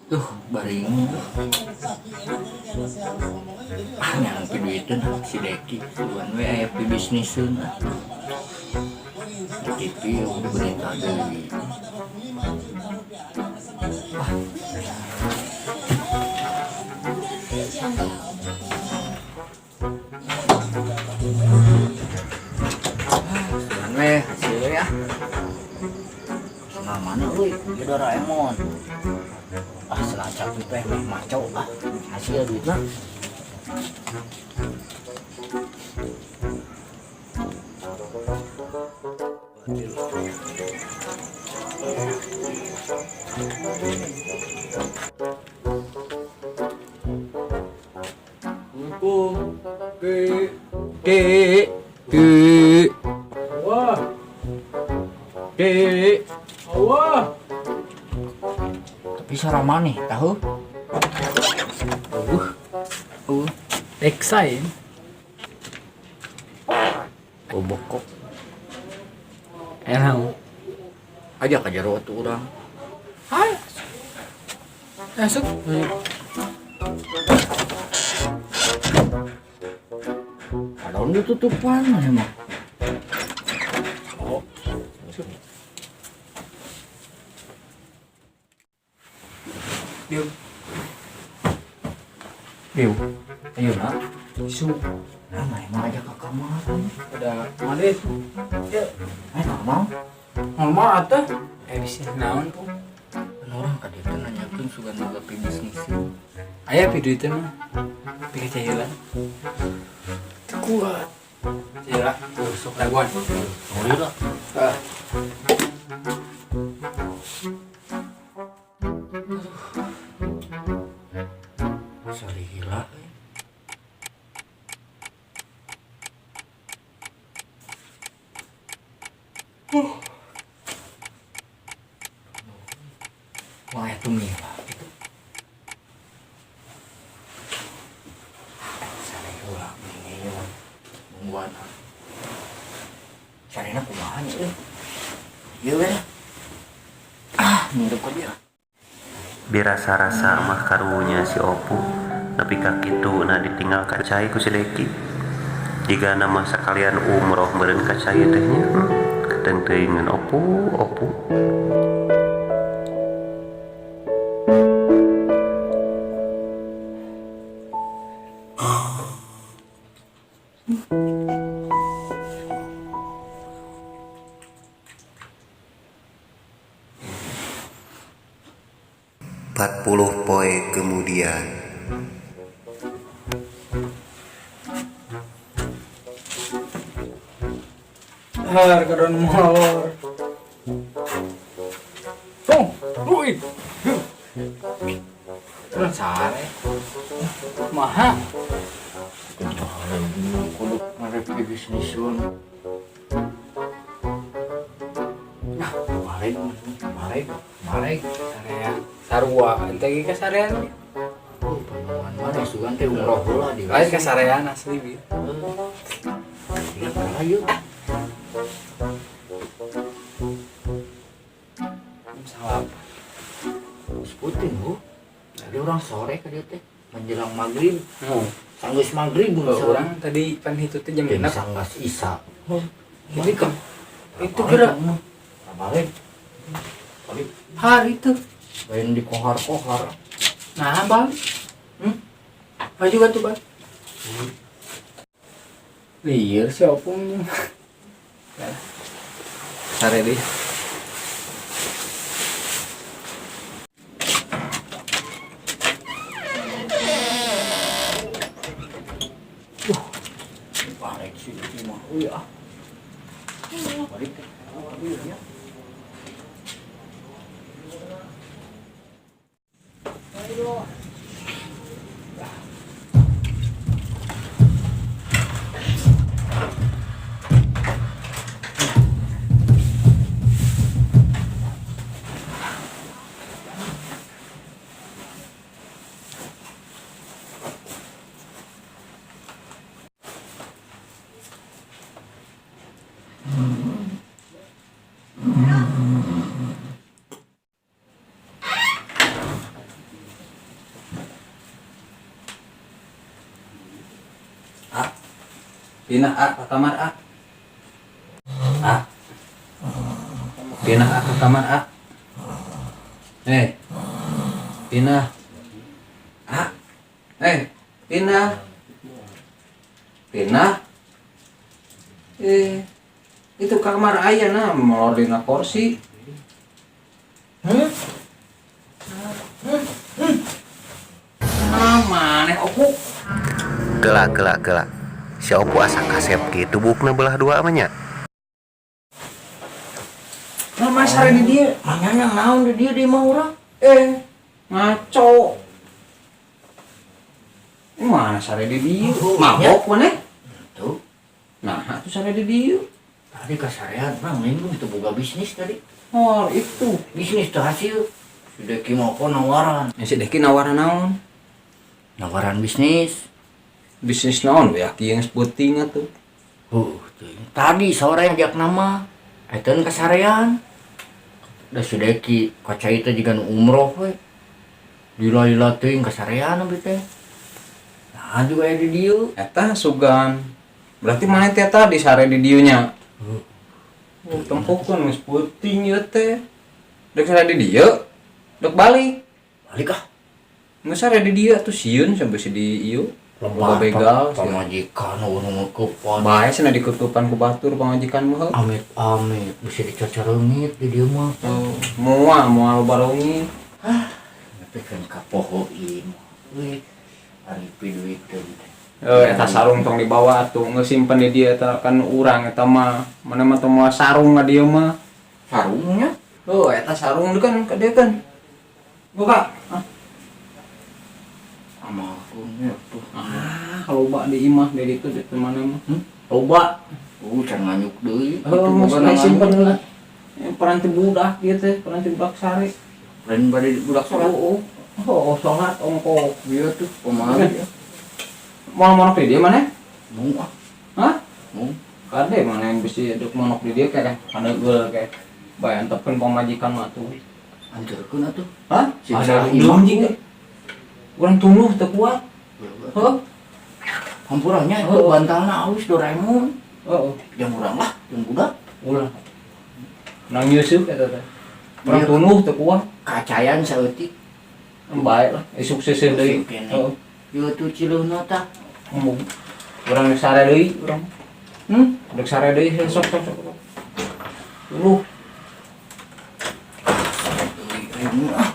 Tuh, baring. Ah, nyampe duiteun si Deki. Sugan we aya pibisniseun ah. Di TV berita deui. Ah. Sugan we hasil we ah. Nah, mana euy? Ieu Doraemon. Ah, selacap teh meh maco ah. Hasil duitna. Assalamualaikum. Ki. Ki, ki, Wah, ki. wah. Tapi suara maneh tahu? Uh, Eksain. Oh, bokok. Enak. Aja ka jero atuh urang. Hai. Masuk. Padahal ditutupan maneh mah. Oh. Dieu. Dieu. Ayo na. Su. Nah, maneh mah aja ka kamar. Udah mandi. Eh, normal. Normal atuh. Eh bisa naon po. Kan urang ka dieu teh nanyakeun sugan boga pibisnis. Aya pi duiteun mah. Pi cairan. Teu kuat. Cairan tuh sok dagoan. Oh iya lah. Ah. Salila. Wah, itu mila gitu. Salila ini nungguan. Sarena kumaha nya euy? Ieu we. Ah, ngirup aja. Dirasa-rasa mah karunya si Opu nepi ka kitu na ditinggal ka cai ku si Deki. Jigana mah sakalian umroh meureun ka cai teh nya. Keteng teuingeun Opu, Opu. 40 poe kemudian. Har kadon molor. Tong, duit. Kurang sare. Maha. Kudu ngarep bisnisun. Nah, balik, balik, Balik sarean. Sarua ente ge kasarean. Oh, panuan mana sugan teh umroh heula di. Lain kasarean asli bi. Iya, ayo. Salah apa? Seputing, Bu. Tadi orang sore ke dia teh menjelang maghrib. Oh. Sanggeus maghrib Oh, mun orang tadi pan itu teh jam jam 6. sanggeus isya. Ini kan itu gerak Balik. Balik. Hari itu. Lain di kohar-kohar. Nah, bang. Maju juga tuh, Bang. Liar si opung. Sare deh. Balik sih itu mah. Euy ah. Balik teh. Ya. Pindah A ke kamar A. A. Pindah A ke kamar A. Eh. Pindah. A. Eh, pindah. Pindah. Eh, itu kamar ayah nah, molor dina kursi. Hmm? Ah, maneh Opu. Kela kela kela. Si Opu asa kasep kitu buukna belah dua mah nya. Nah, mas sare di dieu. Manyanya naon di dieu di imah urang? Eh, ngaco. Ini mana sare di dieu? Mabok maneh? Tuh, Nah, atuh sare di dieu. tadi kasarean urang minggu itu boga bisnis tadi. Oh, itu. Bisnis teh hasil. Si Deki mau kok nawaran. Ya, si Deki nawaran naon? Nawaran bisnis. Bisnis naon we kieu geus peuting atuh. Tuh. Tadi sore yang jak nama. Eta kasarean. Da si Deki kaca itu jiga nu umroh we. Lila-lila teuing kasarean abdi teh. Nah, juga aya di dieu. Eta sugan. Berarti mana teh tadi sare di dieu nya? Oh, tempokeun geus peuting ieu teh. Dek sare di dieu, dek balik. Balik ah. Geus sare di dieu atuh sieun sampai si di ieu. Loba begal sia. Pamajikan urang ngeukepan. Bae cenah dikutupan ku batur pamajikan mah. heuh. Amit amit bisa dicacareungit di dieu mah. Oh, moal moal barongi. Tapi kan kapoho ieu mah. Euy, ari duit teh. Eh, eta sarung tong dibawa atuh geus simpen di dieu eta kan urang eta mah. Mana mah tong moal sarung ka dieu mah. Sarungnya? Oh, eta sarung itu kan ka dieu kan. Buka. Ah, Amalkeun tuh. ah loba di imah di ditu di mana mah. Hmm? Loba. Can nganyuk deui. Oh, Itu geus simpen heula. Peranti budak ieu teh, peranti budak sare. Lain bade budak salat. Oh, oh, oh, salat ongko. Ieu tuh kumaha ya? Moal monok di dieu mana? Mau ah, Hah? mau. Kade mana yang bisi duk monok di dieu kayak kanegeul kayak. Bae antepkeun pamajikan mah tuh. Anterkeun atuh. Hah? Siksa Ada imah. anjing. Urang tunuh teu kuat. Heuh. Hampuranya itu bantalna alus Doraemon. Heeh. Yang urang lah, yang budak. Ulah. Nang nyusuk eta teh. Urang Iya. tunuh teu kuat. Kacayan saeutik. Bae lah, isuk seuseuh deui. Isuk keneh. Heeh. Ieu tuh cileuna tah. Embung. Urang rek sare deui urang. Hmm? Rek sare deui sok sok sok. Tunuh. Euy, ah.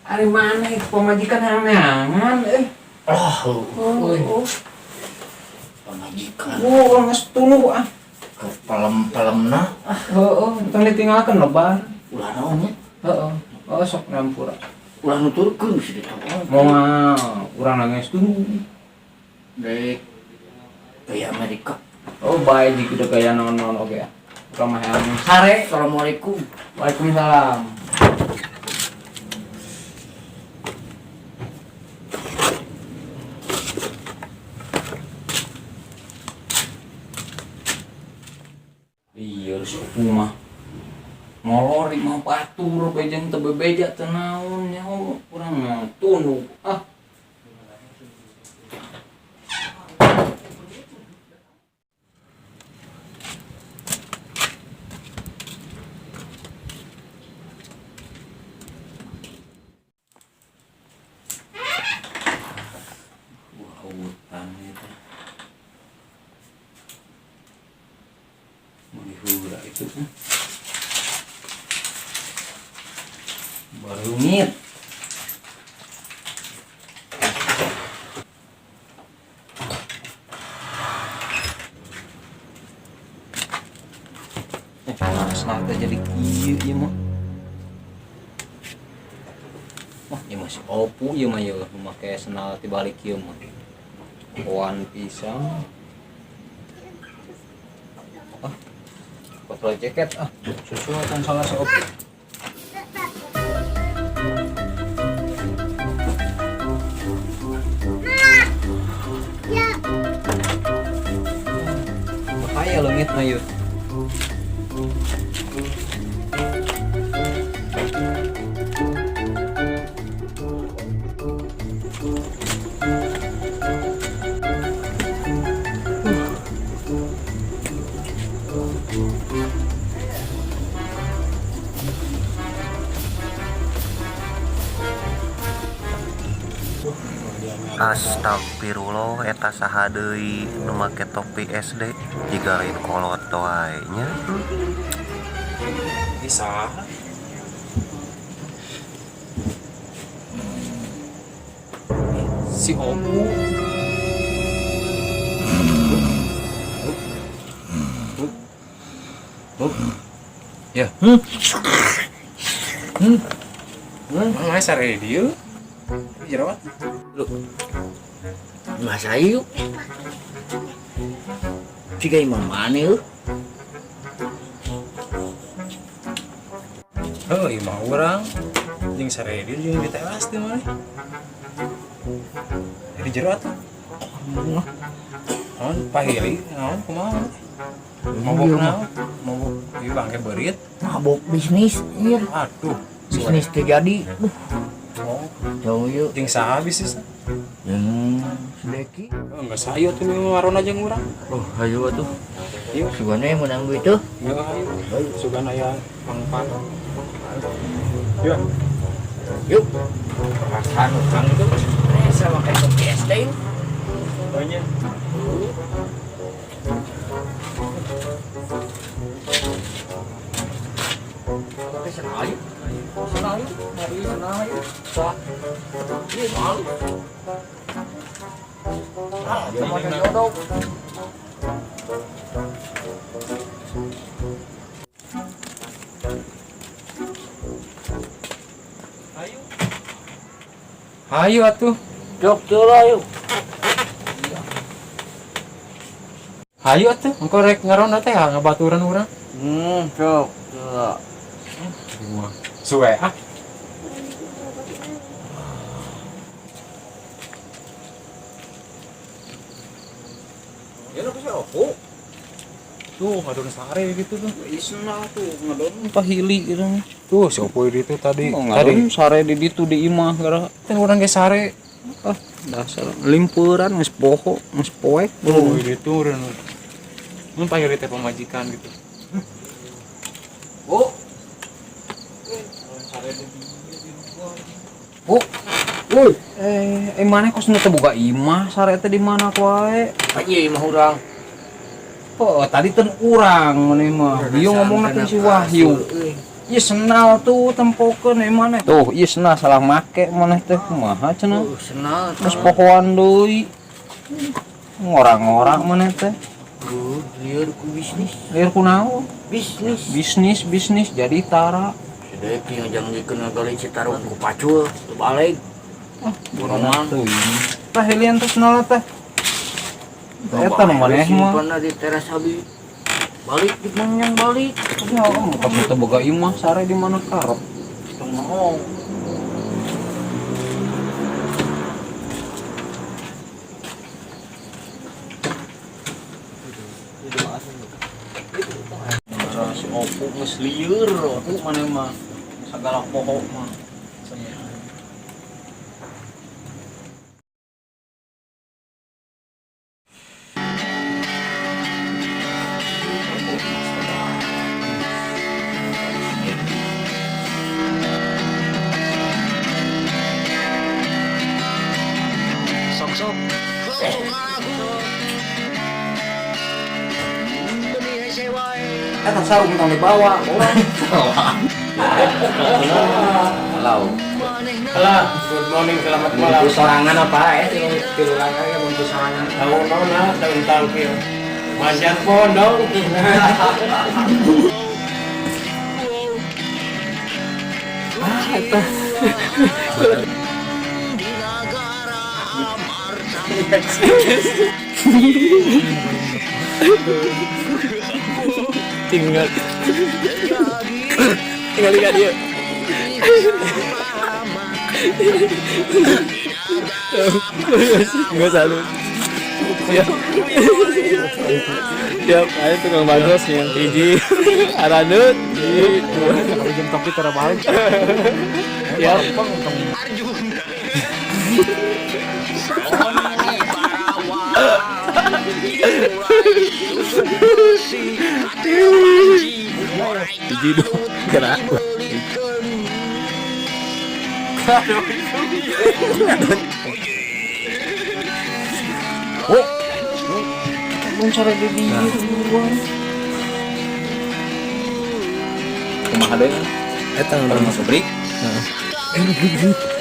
Ari maneh pamajikan neangan eh. Ah, euy. Oh, Pamajikan. oh, urang geus tunuh ah. Ke pelem-pelemna ah, Heeh, tong ditinggalkeun lebar. ulah naon nya? Heeh. Oh, sok ngampura. Ulah nuturkeun si ditawa. Moal urang nangis tunuh. Dek gaya Amerika. Oh, bae jika udah gaya naon-naon oge ya. Urang mah hayang sare. Assalamualaikum. Waalaikumsalam. Iya, harus aku mah molor di mah batur bejen teu bebeja teu naon nya urang mah tunduk ah. Wah, hutan itu. Mau dihura itu kan. Barungit. Panas teh jadi kieu ieu mah. Wah, ieu mah si Opu ieu mah ieu make sendal tibalik ieu mah. Koan pisang. Ah, kotor jaket ah, susu kan salah si Opu. Bahaya leungit mah ieu. Astagfirullah, eta saha deui nu make topi SD, jiga lain kolot wae nya. Bisa. Si Opu. Ya. Mana sare di dieu? Jerawat. Lu. Masa yuk. Jika imam mana yuk? Heuh, imah urang jeung sare di dieu jeung di teras teh maneh. Di jero atuh. Naon pahili, naon kumaha? Mabok naon? Mabok ieu bangke beurit. Mabok bisnis, iya. Aduh, bisnis terjadi. Duh. Oh, jauh yuk. Jeung saha bisnisna? Jeung Deki. Oh, enggak sayo tuh nu warona jeung urang. Oh, hayu atuh. Yuk. Sugana yang menang duit tuh. Heeh, hayu. Sugan aya mangpan. Yuk. Yuk. Perasaan urang itu sama kayak topi SD yuk. Banyak. Pakai senal yuk. Senal yuk. Mari senal yuk. Sah. Iya, malu. Ah, sama kayak jodoh. Hayu. Hayu atuh. Jok lah yuk. Hayu atuh, engko rek ngaronda teh ngabaturan urang. Jok lah. Suwe ah. Ya lu bisa opo? Tuh ngadon sare gitu tuh. Isna tuh ngadon pahili gitu. Tuh si opo itu tadi. Oh, ngadon sare di ditu di imah gara. Kan urang ge sare. Ah, dasar limpuran geus poho, geus poek. Oh, itu urang. Mun pahili teh pamajikan gitu. Oh. Bu. Woi. Mana kos nu teu boga imah sare teh di mana wae? Ieu imah urang. Oh, tadi ten urang maneh mah. Ieu ngomongna teh si Wahyu. Ieu senal tuh tempokeun ieu maneh. Tuh, ieu senal salah make maneh teh kumaha cenah? Oh, senal. Terus pohoan deui. Ngorang-ngorang maneh teh. Duh, lieur ku bisnis. Lieur ku naon? Bisnis. Bisnis, bisnis jadi tara. Si Deki ngajangkeun ngagali Citarum ku pacul, teu balik. Ah, borongan. Tah helian teh senal teh. Eta nu maneh mah. Simpen di teras abi. Balik di yang balik. Ya, kamu teu boga imah sare di mana karep. Tong ngomong. Si Opu geus lieur, Opu maneh mah sagala poho mah. Sok-sok. Eta sarung tong dibawa. Halo. Halo, good morning, selamat malam. Bungkus sorangan apa ya? Tilu langkah ya bungkus sorangan. Tahu nona, daun tangkil. Manjat pohon dong. Ah, eta. Tinggal tinggal lihat dia. Enggak salut. Siap. Siap, ayo tukang bansos yang hiji. Aranut. Hiji. Jam topi terbalik. Siap. Hiji dua. Kena. Oh. Mun sare di dieu duluan. Kumaha deui? Eta Kalau masuk break. Heeh.